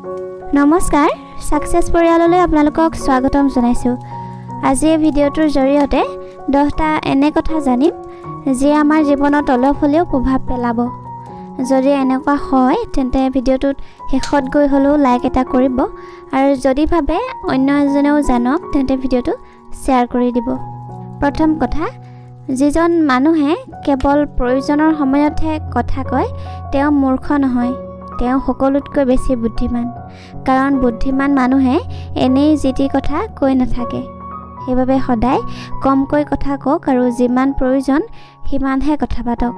নমস্কাৰ, ছাকচেছ পৰিয়াললৈ আপোনালোকক স্বাগতম জনাইছোঁ। আজি এই ভিডিঅ'টোৰ জৰিয়তে 10টা এনে কথা জানিম, যিয়ে আমাৰ জীৱনত অলপ হ'লেও প্ৰভাৱ পেলাব। যদি এনেকুৱা হয়, তেন্তে ভিডিঅ'টোত শেষত গৈ হ'লেও লাইক এটা কৰিব আৰু যদি ভাবে অন্য এজনেও জানক, তেন্তে ভিডিঅ'টো শ্বেয়াৰ কৰি দিব। প্ৰথম কথা, যিজন মানুহে কেৱল প্ৰয়োজনৰ সময়তহে কথা কয়, তেওঁ মূৰ্খ নহয়, তেওঁ সকলোতকৈ বেছি বুদ্ধিমান। কাৰণ বুদ্ধিমান মানুহে এনেই যি টি কথা কৈ নাথাকে। সেইবাবে সদায় কমকৈ কথা কওক আৰু যিমান প্ৰয়োজন সিমানহে কথা পাতক।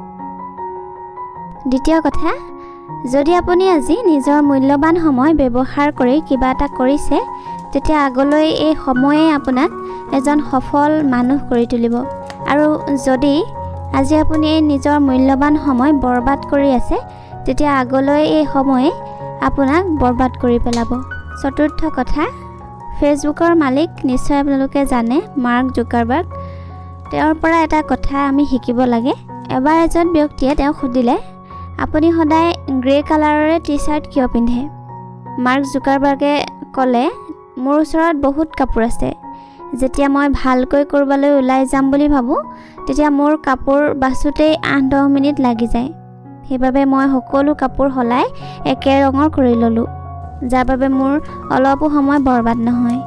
দ্বিতীয় কথা, যদি আপুনি আজি নিজৰ মূল্যৱান সময় ব্যৱহাৰ কৰি কিবা এটা কৰিছে, তেতিয়া আগলৈ এই সময়ে আপোনাক এজন সফল মানুহ কৰি তুলিব। আৰু যদি আজি আপুনি এই নিজৰ মূল্যৱান সময় বৰবাদ কৰি আছে, তেতিয়া আগলৈ এই সময়ে আপোনাক বৰবাদ কৰি পেলাব। চতুৰ্থ কথা, ফেচবুকৰ মালিক নিশ্চয় আপোনালোকে জানে, মাৰ্ক জুকাৰবাৰ্গ। তেওঁৰ পৰা এটা কথা আমি শিকিব লাগে। এবাৰ এজন ব্যক্তিয়ে তেওঁক সুধিলে, "আপুনি সদায় গ্ৰে কালাৰৰে টি চাৰ্ট কিয় পিন্ধে?" মাৰ্ক জুকাৰবাৰ্গে ক'লে, "মোৰ ওচৰত বহুত কাপোৰ আছে। যেতিয়া মই ভালকৈ ক'ৰবালৈ ওলাই যাম বুলি ভাবোঁ, তেতিয়া মোৰ কাপোৰ বাছোঁতেই 8-10 মিনিট লাগি যায়। সেইবাবে মই সকলো কাপোৰ সলাই একে ৰঙৰ কৰি ল'লোঁ, যাৰ বাবে মোৰ অলপো সময় বৰবাদ নহয়।"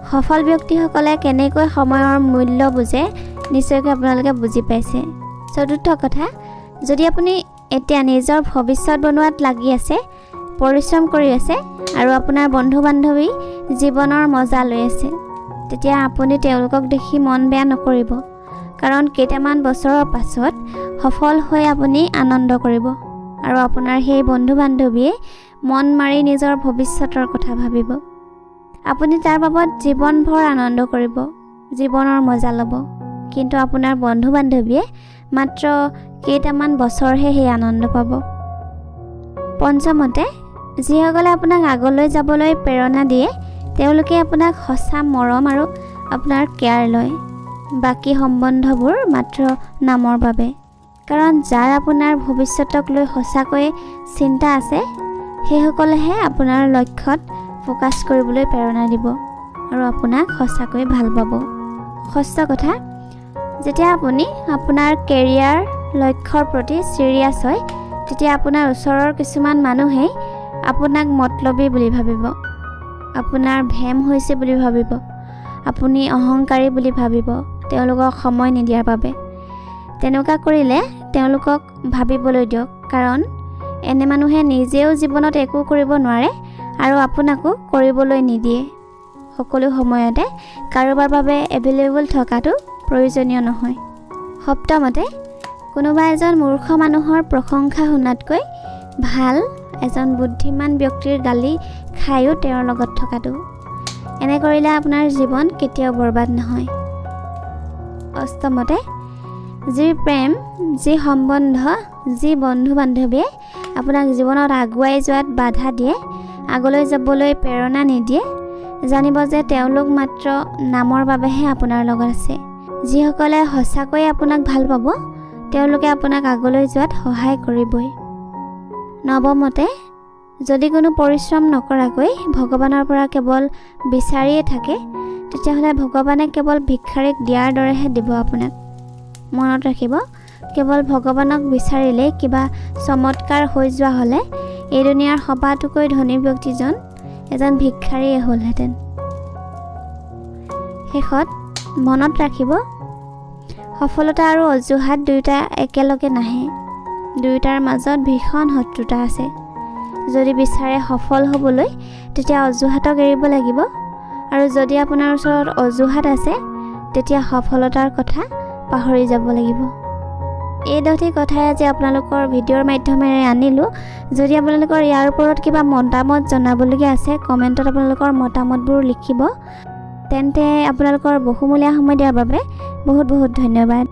সফল ব্যক্তিসকলে কেনেকৈ সময়ৰ মূল্য বুজে, নিশ্চয়কৈ আপোনালোকে বুজি পাইছে। চতুৰ্থ কথা, যদি আপুনি এতিয়া নিজৰ ভৱিষ্যত বনোৱাত লাগি আছে, পৰিশ্ৰম কৰি আছে আৰু আপোনাৰ বন্ধু বান্ধৱী জীৱনৰ মজা লৈ আছে, তেতিয়া আপুনি তেওঁলোকক দেখি মন বেয়া নকৰিব। কাৰণ কেইটামান বছৰৰ পাছত সফল হৈ আপুনি আনন্দ কৰিব আৰু আপোনাৰ সেই বন্ধু বান্ধৱীয়ে মন মাৰি নিজৰ ভৱিষ্যতৰ কথা ভাবিব। আপুনি তাৰ বাবদ জীৱনভৰ আনন্দ কৰিব, জীৱনৰ মজা ল'ব, কিন্তু আপোনাৰ বন্ধু বান্ধৱীয়ে মাত্ৰ কেইটামান বছৰহে সেই আনন্দ পাব। পঞ্চমতে, যিসকলে আপোনাক আগলৈ যাবলৈ প্ৰেৰণা দিয়ে, তেওঁলোকে আপোনাক সঁচা মৰম আৰু আপোনাৰ কেয়াৰ লয়। বাকী সম্বন্ধবোৰ মাত্ৰ নামৰ বাবে। কাৰণ যাৰ আপোনাৰ ভৱিষ্যতক লৈ সঁচাকৈয়ে চিন্তা আছে, সেইসকলেহে আপোনাৰ লক্ষ্যত ফ'কাছ কৰিবলৈ প্ৰেৰণা দিব আৰু আপোনাক সঁচাকৈ ভাল পাব। ষষ্ঠ কথা, যেতিয়া আপুনি আপোনাৰ কেৰিয়াৰ লক্ষ্যৰ প্ৰতি ছিৰিয়াছ হয়, তেতিয়া আপোনাৰ ওচৰৰ কিছুমান মানুহেই আপোনাক মতলবী বুলি ভাবিব, আপোনাৰ ভেম হৈছে বুলি ভাবিব, আপুনি অহংকাৰী বুলি ভাবিব, তেওঁলোকক সময় নিদিয়াৰ বাবে। তেনেকুৱা কৰিলে তেওঁলোকক ভাবিবলৈ দিয়ক। কাৰণ এনে মানুহে নিজেও জীৱনত একো কৰিব নোৱাৰে আৰু আপোনাকো কৰিবলৈ নিদিয়ে। সকলো সময়তে কাৰোবাৰ বাবে এভেইলেবল থকাটো প্ৰয়োজনীয় নহয়। সপ্তমতে, কোনোবা এজন মূৰ্খ মানুহৰ প্ৰশংসা শুনাতকৈ ভাল এজন বুদ্ধিমান ব্যক্তিৰ গালি খায়ো তেওঁৰ লগত থকাটো। এনে কৰিলে আপোনাৰ জীৱন কেতিয়াও বৰবাদ নহয়। অষ্টমতে, যি প্ৰেম, যি সম্বন্ধ, যি বন্ধু বান্ধৱীয়ে আপোনাক জীৱনত আগুৱাই যোৱাত বাধা দিয়ে, আগলৈ যাবলৈ প্ৰেৰণা নিদিয়ে, জানিব যে তেওঁলোক মাত্ৰ নামৰ বাবেহে আপোনাৰ লগত আছে। যিসকলে সঁচাকৈয়ে আপোনাক ভাল পাব, তেওঁলোকে আপোনাক আগলৈ যোৱাত সহায় কৰিবই। নৱমতে, যদি কোনো পৰিশ্ৰম নকৰাকৈ ভগৱানৰ পৰা কেৱল বিচাৰিয়ে থাকে, তেতিয়াহ'লে ভগৱানে কেৱল ভিক্ষাৰীক দিয়াৰ দৰেহে দিব আপোনাক। মনত ৰাখিব, কেৱল ভগৱানক বিচাৰিলেই কিবা চমৎকাৰ হৈ যোৱা হ'লে এই দুনিয়াৰ সবাতোকৈ ধনী ব্যক্তিজন এজন ভিক্ষাৰীয়ে হ'লহেঁতেন। শেষত মনত ৰাখিব, সফলতা আৰু অজুহাত দুয়োটা একেলগে নাহে। দুয়োটাৰ মাজত ভীষণ শত্ৰুতা আছে। যদি বিচাৰে সফল হ'বলৈ, তেতিয়া অজুহাতক এৰিব লাগিব আৰু যদি আপোনাৰ ওচৰত অজুহাত আছে, তেতিয়া সফলতাৰ কথা পাহৰি যাব লাগিব। এই 10টি কথাই আজি আপোনালোকৰ ভিডিঅ'ৰ মাধ্যমেৰে আনিলোঁ। যদি আপোনালোকৰ ইয়াৰ ওপৰত কিবা মতামত জনাবলগীয়া আছে, কমেণ্টত আপোনালোকৰ মতামতবোৰ লিখিব। তেন্তে আপোনালোকৰ বহুমূলীয়া সময় দিয়াৰ বাবে বহুত বহুত ধন্যবাদ।